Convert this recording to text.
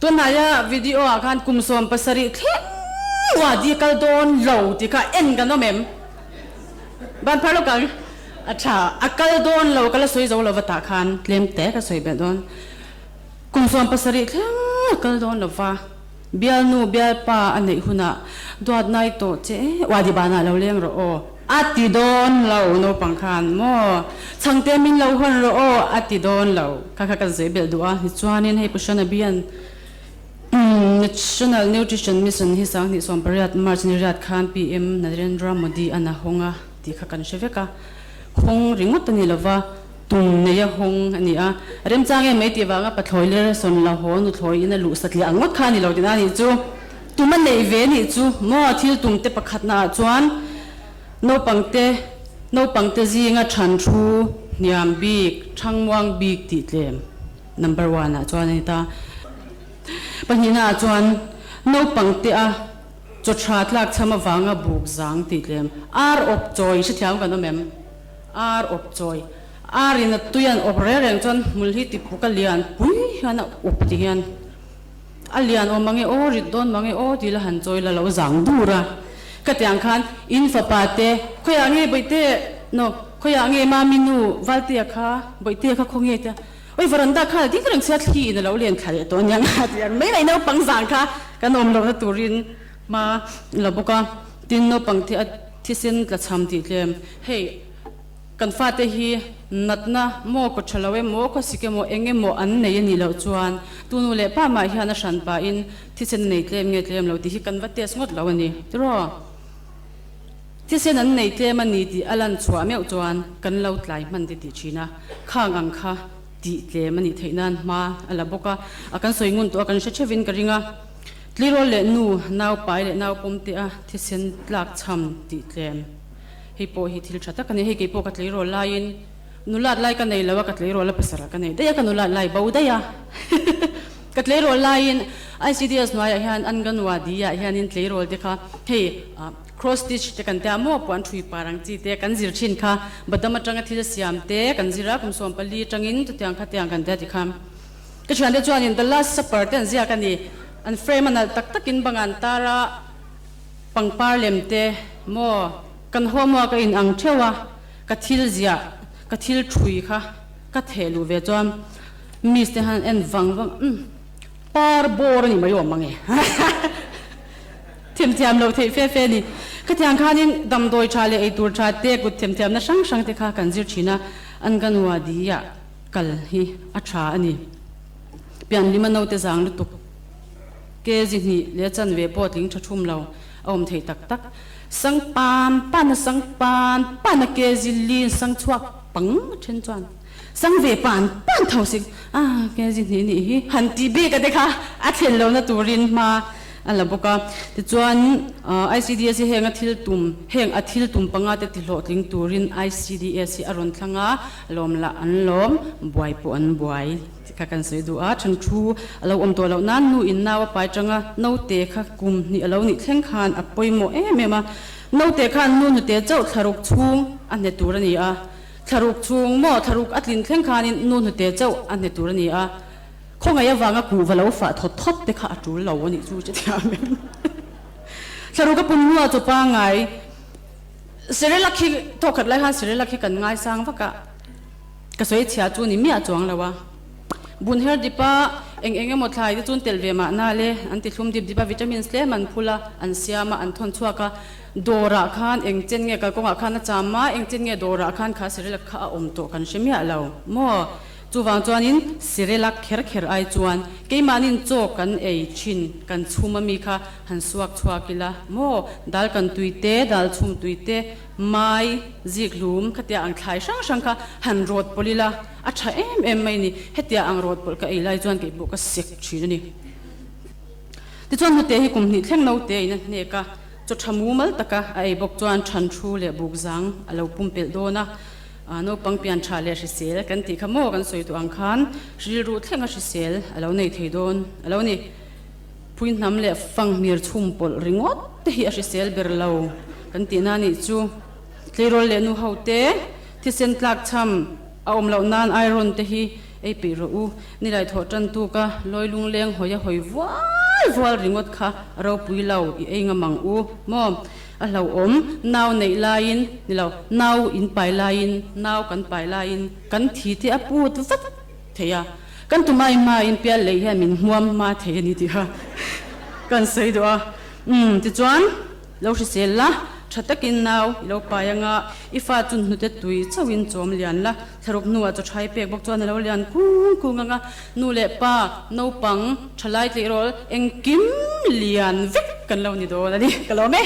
Tunhnaia video ah khan kum 70 thleng wadi kal dawn lo tih kha en kan awm em? Ban phar lawk ang. A tha, a kal dawn lo ka la sawi zo lo va tah khan tlem te ka sawi belh dawn. Kum 70 thleng a kal dawn lo va, bialnu bialpa a neih hunah duat nai tawh che wadi banah lo leng rawh aw. A ti dawn lo naupang khan maw chhangte min lo hawn rawh aw a ti dawn lo kha kha kan sawi belh duh a tichuanin hei Pu Shana Bian National Nutrition Mission hi 2018 March ni riat khan PM Narendra Modi an a hawng a tih kha kan hre vek a hawng ringawt a ni lova tum nei a hawng a ni a remchang em mai tih vanga pathlawi ler sawn la haw nuthlawi in a luh satliah ang ngawt kha a ni lo tihna a nih chu. Tum a neih ve nih chu maw thil tum te pakhatna ah chuan naupangte naupangte zinga than thu hniam bik thangmuang bik tih tlem number one ah chuan a ni ta. Pahnihna ah chuan naupangte a chaw tha tlak chham avanga buk zang tih tlem ar awp chawi hrethiam kan awm em? Ar awp chawi ar in a tui an awp reng reng chuan hmul hi tipuk a lian pui hian a up ti hian A lian awm mange aw, rit dawn mange aw tih la han chawi la lo zang dur a. Ka tiang khan in fapa te, khawiah nge Bawihte, no, khawiah nge Mami nu Valtea kha, Bawihtea kha khaw nge tia, oi varanda kha ding reng sia thli in a lo len thla leh tawh aniang a ti ang mai mai naupang zang kha kan awm lohna turin hma la bawk a. Tin naupang te a thisen tlachham tih tlem hei. Kan fate hi natna maw kaw tha lo emaw, khawsik emaw, eng emaw an nei a nih loh chuan tu nu leh pa mah hian a hran pahin thisen a nei tlem nge tlem lo tih hi kan va test ngawt lo a ni. Tiraw? Thisen an nei tlem a ni tih a lan chhuah meuh chuan kan lo tlai hman ti tih thin a, khang ang kha tih tlem a nih theih nan hma a la bawk a, a kan sawi ngun tawh a kan hre theuhin ka ring a. Tleirawl leh nu, nau pai leh nau pawm te a thisen tlak chham tih tlem. Hei pawh hi thil tha tak a ni. Hei kei pawh ka tleirawl laiin nulat lai ka nei lo a, ka tleirawl a pasal ka nei daih a, ka nulat lai bo daih a. Ka tleirawl laiin ICDS hnuaiah hian Anganwadi ah hianin tleirawl te kha hei cross stitch te kan tia maw puan thui par ang chi te kan zir thin kha badam atanga thil siam te kan zir a, kum 14 atangin chutiang kha tiang kan tia tikha ka thiante chuanin the last supper te an ziak a ni. An frame a nalh tak takin bang an tar a. Pangpar lem te maw kan homework a in ang theuh a, ka thil ziah, ka thil thui kha ka theh luh ve chuan miss te han en vang vang umm par bawr a ni mai awm ang e themthiam loh theih fe fe a ni. Khatiang khanin damdawi tha leh eitur tha te kut themthiamna hrang hrang te kha kan zir thin a, Anganwadi ah kal hi a tha a ni. Pianhlima naute zang lutuk. Kg hnih leh chanve pawh tling tha thum lo a awm thei tak tak. Sang pan pan a sang pan pan a kg li sang chhuak pang a then chuan sang ve pan pan tho si a kg hnih nih hi han tih bik a te kha a thlen lohna turin hma a la bawk a. Tichuan ICDS hi heng a thil tum heng a thil tum panga te tihlawhtling turin ICDS hi a rawn thlang a, lawm lah an lawm, buai pawh an buai. Kha kan sawi duh a, then thu a lo awm tawh loh nan nu in nau a pai tang a, naute kha kum hnih a lo nih thleng khan a pawimawh em em a, naute khan nu hnute chauh thlaruk chhung a hne tur a ni a, thlaruk chhung maw thlaruk a tlin thleng khanin nu hnute chauh a hne tur a ni a, khawngaih avanga kuhva lo fah thawt thawt te kha a tul lo a nih chu che thiam em. Thlaruk a pum hnuah chaw pangngai Cerelac hi thawkhat lai khan Cerelac hi kan ngaisang vak a. Ka sawi chhia chu ni miah chuang lo a. Bun her dip a, eng eng emaw thlai te chuan tel ve mahna le, an ti thlum dip dip a, vitamins tlem an phul a, an siam a, an thawn chhuak a. Dawrah khan eng chen nge kalkawngah khan a cham a, eng chen nge dawrah khan kha Cerelac kha a awm tawh kan hre miah lo maw? Chuvang chuanin Cerelac kher kher ai chuan keimahnin chaw kan ei thin, kan chhum ami kha han suak chhuak ila maw? Dal kan tui te, dal chhum tui te, Mai, zikhlum, khatia ang thlai hrang hrang kha han rawt pawlh ila, a tha em em mai ni. Hetia ang rawt pawlh ka ei lai chuan keipawh ka sek thin a ni. Tichuan hnute hi kum hnih thleng naute in a hnek a, chaw tha mumal taka a ei bawk chuan than thu leh buk zang a lo pumpelh dawn a. Naupang pian tha leh hrisel kan tih kha maw kan sawi tawh ang khan rilru thlenga hrisel a lo nei thei dawn a lo ni. Phuihnam leh fanghmir chhum pawlh ringawt te hi a hrisel ber lo kan tihna nih chu. Tleirawl leh nu ho te thisen tlak chham a awm loh nan iron te hi Ei peih rawh u. Nilai thawh tan tuk a, lawi lungleng hawi a hawi vual vual ringawt kha a ropui lo, i ei ngam ang u maw? A hlauhawm, nau neih laiin, ni lo, nau in pai laiin, nau kan pai laiin kan thi te a put vat thei a, kan tumai hmain pial lei hian min hmuam hma thei a ni tih kha kan sawi duh a. Umm, tichuan. Lo hrisel la, tha takin nau i lo pai anga, i fa chu hnute tui chauhin chawm lian la, thlaruk hnuah chaw thai pek bawk chuan a lo lian kung kung anga, nu leh pa, naupang, thalai tleirawl engkim lian vek kan lo ni dawn a ni. Ka lawm e.